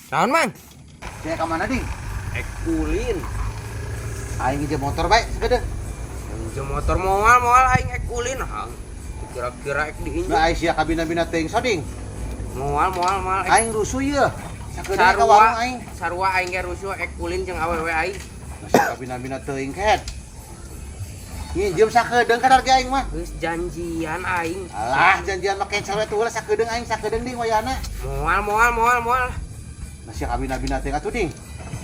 Naon, Mang? Sia ka mana, Ding? Ek ulin. Aing nginjem motor bae sakedeung. Nginjem motor moal moal aing ek ulin hang. Kira-kira ek diinjem. Nah, aing sia kabina-bina teuing soding. Moal moal moal ek Aing rusuh ieu. Sakedeung ka warung aing. Sarua aing ge rusuh ek ulin jeung awewe aing. Nah, sia kabina-bina teuing kehed. Nginjem sakedeung kadar ge aing mah. Geus janjian aing. Alah, janjian mah cancel we tuh lah sakedeung aing sakedeung ding wayahna. Moal moal moal moal. Nah, sia kabina-bina teuing atuh ding.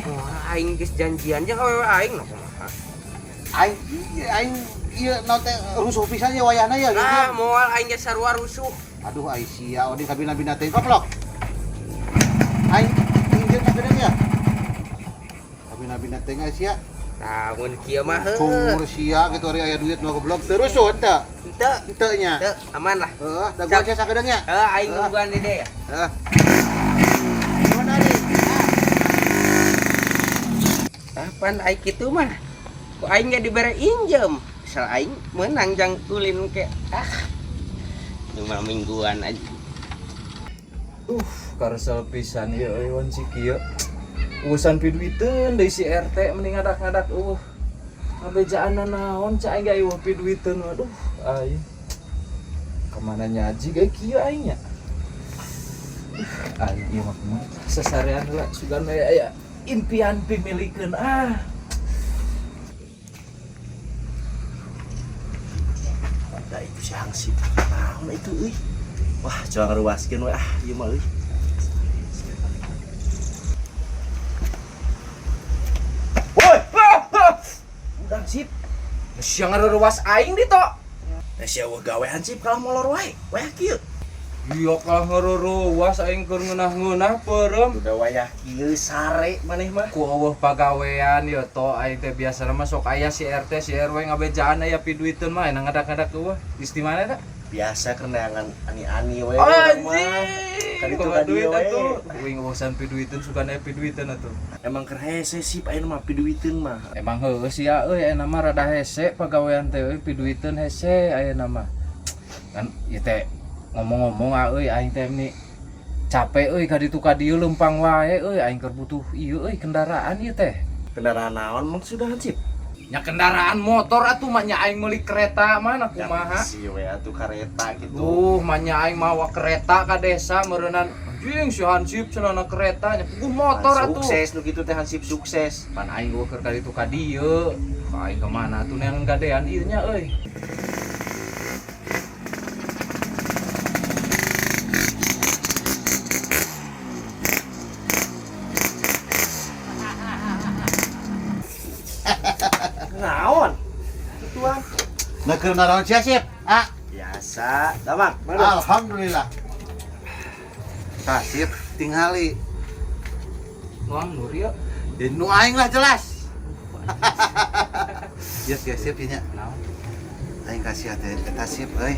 Moal aing geus janjian jeung awewe aing noh kumaha. Aing aing ieu naon teh rusuh pisan ye wayahna ya. Nah, moal aing ge sarua rusuh. Aduh ai sia oding kabina-bina teuing koplok. Aing nginjem sakedeung ya. Kabina-bina teuing ai sia. Tah mun kieu mah heuh. Cungur sia gitu ari aya duit nu goblok terus so henteu. Henteu. Henteu nya. Henteu, aman lah. Heeh, da gua sia sakedeung nya. Heuh, aing nungguan di dieu ya. Heeh. Gimana nih? Kapan aing kitu mah? Ku aing ge dibere injem. Asal aing meunang jang ulin ke ah. Cuma mingguan aja. Karesel pisan ieu euy wan si kieu. Urusan piduiteun deui si RT mending ngadak-ngadak Ngabejaanna naon cai aing ge eueuh piduiteun waduh aing. Kamana nyaji ge kieu aing nya. Aing ieu mah kumaha sasarean heula sugan we aya impian pimilikeun ah. Da itu si hangsip. Naon itu euy. Wah, coba ngaruaskeun we ah ieu mah euy. Woi! Udang sip. Sia ngaruas aing di to. Nah sia eueuh gawe hansip kalah molor wae. Wayah kieu. Iya kalah ngaruas aing keur ngeunah-ngeunah peureum. Udah wayah kieu sare maneh mah. Ku eueuh pagawean ya to aing teh biasana mah sok aya si RT si RW ngabejaan aya piduiteun mah enak ngadak-ngadak eueuh. Geus di mana eta? Biasa keur neangan ani-ani we urang mah. Anjing. Kan itu Boga ka dieu duit we. atuh. Uing urusan piduiteun sugan aya piduiteun atuh. Emang keur hese sip ayeuna mah piduiteun mah. Emang heueuh sia euy ayeuna mah rada hese pagawean teh euy piduiteun hese ayeuna mah. Kan ieu teh ngomong-ngomong ah euy aing teh ni capek euy ka ditu ka dieu leumpang wae euy aing keur butuh ieu euy kendaraan ieu teh. Kendaraan naon maksudna hansip? Nya kendaraan motor atuh mah nya aing meuli kereta mana kumaha. Si we atuh kareta gitu. Duh, mah nya aing mawa kereta ka desa meureunnan anjing si hansip cenah kereta nya puguh motor atuh. Sukses nu kitu teh hansip sukses. Pan aing gua keur ka ditu ka dieu. Ka aing ka mana atuh neangan gadean ieu nya euy. Naon? Tuan. Nah, keur naraon sia sip? Ah, Biasa. Damang, mana? alhamdulillah. Tah sip tingali. Nuang nur ieu. Ya, nu aing lah jelas. Ya sia sip nya. Naon? Aing kasih teh eta sip euy.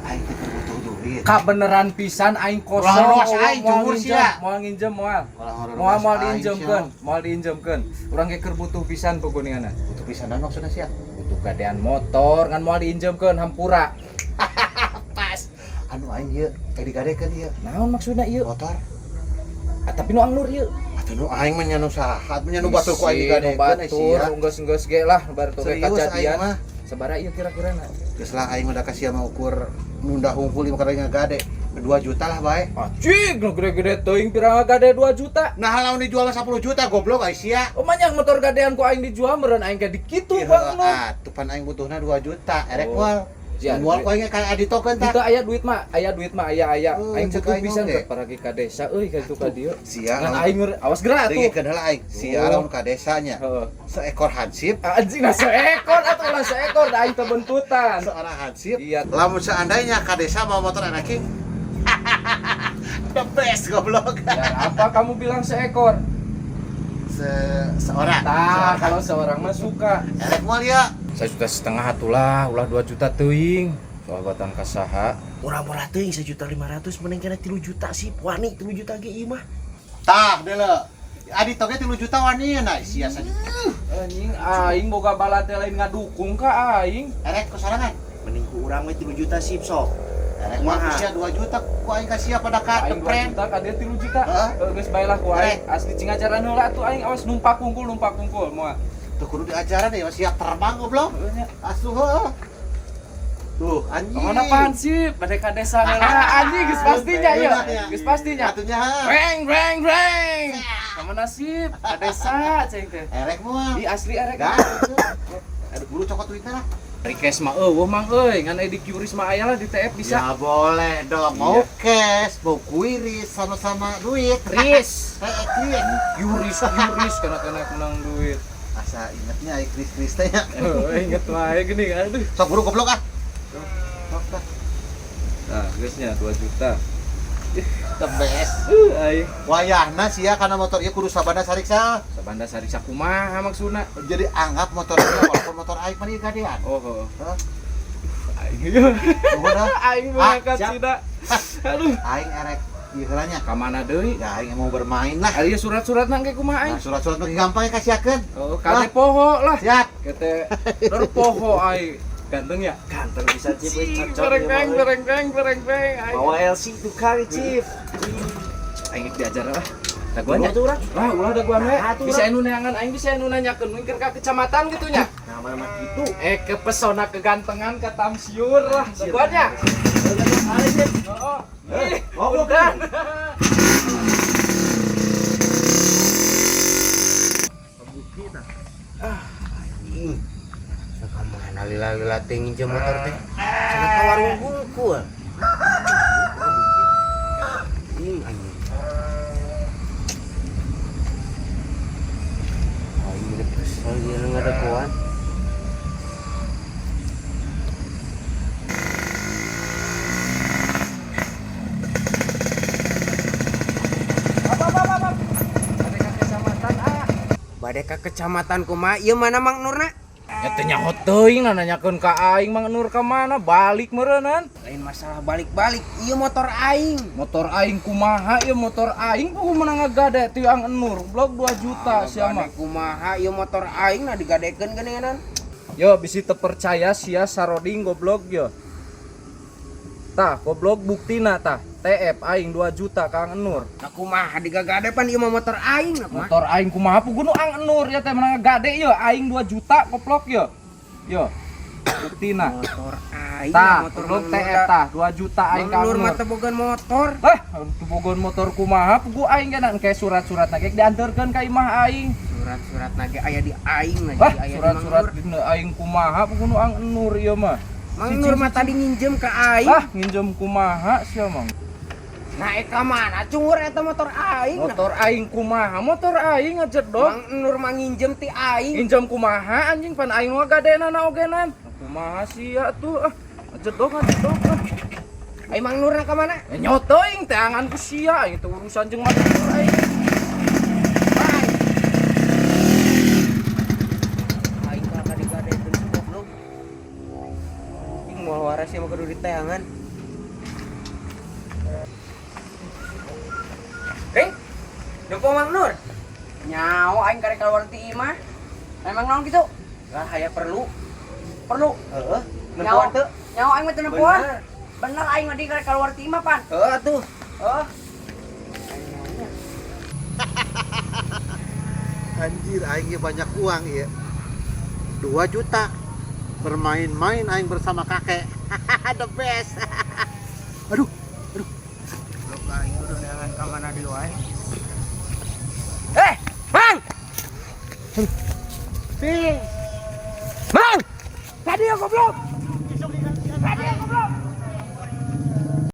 Aing teh keur butuh duit. Kabeneran pisan aing kosong. Ulah ruas aing, Moal cungur nginjem, sia. moal nginjem moal. Ulah Moal ngaruas moal aing, diinjemkeun, sia. moal diinjemkeun. Urang ge keur butuh pisan puguninganna. Butuh pisan naon maksudna sia? Butuh gadean motor ngan moal diinjemkeun hampura. Pas. Anu aing ieu teh digadekeun ieu. Naon maksudna ieu? Motor. Ah, tapi nu anglur ieu. Atuh nu aing mah nya nu saha, nya nu batur ku aing Isi, nu digadekeun ai batur, sia. geus-geus ge lah baru tuh Serius aing kejadian. mah. Sabaraha ieu kira-kira na? Geus lah aing udah kasih sama ukur nunda hungkul lima kali ngagade. 2 juta lah bae. Anjing, nu gede-gede teuing pirang gade 2 juta. Nah, lamun dijual 10 juta goblok ai sia. Oh mah motor gadean ku aing dijual meureun aing ge dikitu Bang Nur. Atuh pan aing butuhna 2 juta. Erek Oh. moal. Sia, Moal ku aing ka aditokeun tah. Itu aya duit mah, aya duit mah aya aya. Oh, Aing cek butuh aing pisan oge. ke paragi ka desa euy ka ditu ka dieu. Sia Ngan aing awas geura atuh. Dengekeun heula aing. Sia Oh. lamun ka desanya. Heeh. Seekor hansip, Anjing nah seekor atuh lah seekor da aing teu bentutan. seorang hansip. Iya. Lamun seandainya ka desa mau motor enaking. The best goblok. Ya apa kamu bilang seekor? Seorang. Tah, kalau seorang mah suka. Erek moal ya. Saya sudah setengah atulah, ulah 2 juta teuing. Soal batang kasaha. Murah-murah teuing 1.500.000 mending kana 3 juta sih. Wani 3 juta ge ieu mah. Tah, deuleu. Adi toge 3 juta wani na sia saja. Anjing aing boga bala teh lain ngadukung ka aing. Erek ku sorangan. Mending ku urang we 3 juta sip sok. Erek mah sia 2 juta ku aing ka sia pada ka Aing 2 depren. juta ka dia 3 juta. Heeh. Heuh, geus bae lah ku aing. Asli cing ajaran heula atuh aing awas numpak kungkul moal. Tuh kudu diajaran ya siap terbang goblok. Heuh nya. Asuh heuh. Tuh anjing. Kemana apaan sih? Bade ka desa heula anjing geus pastinya ya. Geus pastinya. Atunya. Reng reng reng. Kemana sih? Ka desa cing teh. Erek moal. Ih asli erek. Dah. Aduh buru cokot duitnya lah. Request mah eueuh mang euy, ngan di QRIS mah aya lah di TF bisa. Ya boleh dong. Mau Iya. cash, mau kuiris sama-sama duit. Kris. Eh, kris. QRIS QRIS kana-kana menang duit. Asa ingetnya ai kris-kris teh nya. Oh, inget wae gini aduh. Sok buru goblok ah. Sok dah. Nah, geusnya 2 juta. The best. Aing. Wayahna sia kana motor ieu kudu sabanda sariksa. Sabanda sariksa kumaha maksudna? Jadi anggap motor ieu walaupun motor aing mah ieu gadean. Oh, oh. Hah? Aing. Nuhun ah. Aing berangkat siap. sida. Aduh. Aing erek ieu heula nya. Ka mana deui? Ya aing mau bermain lah. Ari surat-surat nang ke kumaha aing? Nah, surat-surat mah gampang ya kasiakeun. Oh, kade poho lah. Siap. Kete lor poho aing. Ganteng ya? Ganteng bisa Cip, euy, Cing, cocok bereng ieu beng mah, euy. bereng beng bereng beng. Aing. Bawa LC tukang Cip. Aing diajar lah. Daguannya. Kumaha tuh urang? Wah, ulah daguan we. Nah, atuh Bisa anu neangan aing bisa anu nanyakeun mungkin ka kecamatan gitu nya. Nah, mana mah gitu. Eh, ke pesona kegantengan ke Tamsiur lah daguannya. Ada Cip. Heeh. Ih, Goblok. udah. Mana lila-lila teh nginjem motor teh. Cenah ka warung hungkul. Anjing anjing. Aing udah kesel dia ngadakoan. Apa. Bade ka kecamatan ah. Bade ka kecamatan kumaha ieu mana Mang Nurna? Ya teh nyaho teuing lah nanyakeun ka aing Mang Nur ka mana balik meureunnan. Lain masalah balik-balik, ieu motor aing. Motor aing kumaha ieu motor aing puguh menang ngagade ti Ang Nur blok 2 juta sia mah. Gade kumaha ieu motor aing nah digadekeun geuningan. Yo bisi teu percaya sia saroding goblok yo. Tah goblok buktina tah TF aing 2 juta Kang Nur. Nah kumaha digagade pan ieu mah motor aing nah kumaha. Motor aing kumaha puguh nu Ang Nur ya teh menang ngagade yo aing 2 juta goblok yo. Yo buktina. Motor aing Tah motor goblok Mang Nur TF tah 2 juta aing Mang Kang Nur Nur. mah teu boga motor. Eh, bogoan motor kumaha puguh aing kan engke surat-surat ge dianterkeun ka imah aing. Surat-surat nage aya di aing nah Wah, jadi aya di Mang surat-surat Nur. dina aing kumaha puguh nu Ang Nur ieu mah. Mang Nur mah tadi nginjem ka aing. Lah, nginjem kumaha sia mang. Nah eka mana cungur eta motor aing. Nah. Motor aing kumaha? Motor aing ngajedog. Mang Nur mah nginjem ti aing. Nginjem kumaha anjing pan aing mah gadenana ogenan. Kumaha sia tuh ah. Ngajedog ngajedog ah. Ai Mang Nur na ka mana? Eh, nyotoing teangan ku sia aing teh urusan jeung Mang Nur aing. Bye. Aing ka digadekeun si goblok. Ing moal waras ya mah kudu diteangan. Ring, nempo Mang Nur. Nyawa aing karek keluar ti imah. Emang naon kitu? Lah aya perlu. Perlu. Heeh, Nyawa nempoan teu? Nyawa aing mah teu nempoan. Bener. Bener aing mah di karek keluar ti imah pan. Heeh atuh. Heeh. Anjir aing ieu banyak uang ieu. 2 juta. Bermain-main aing bersama kakek. The best. Aduh, aduh. Goblok aing kudu neangan ka mana deui wae. Eh, Mang! Ping. Mang! Tadi ya goblok.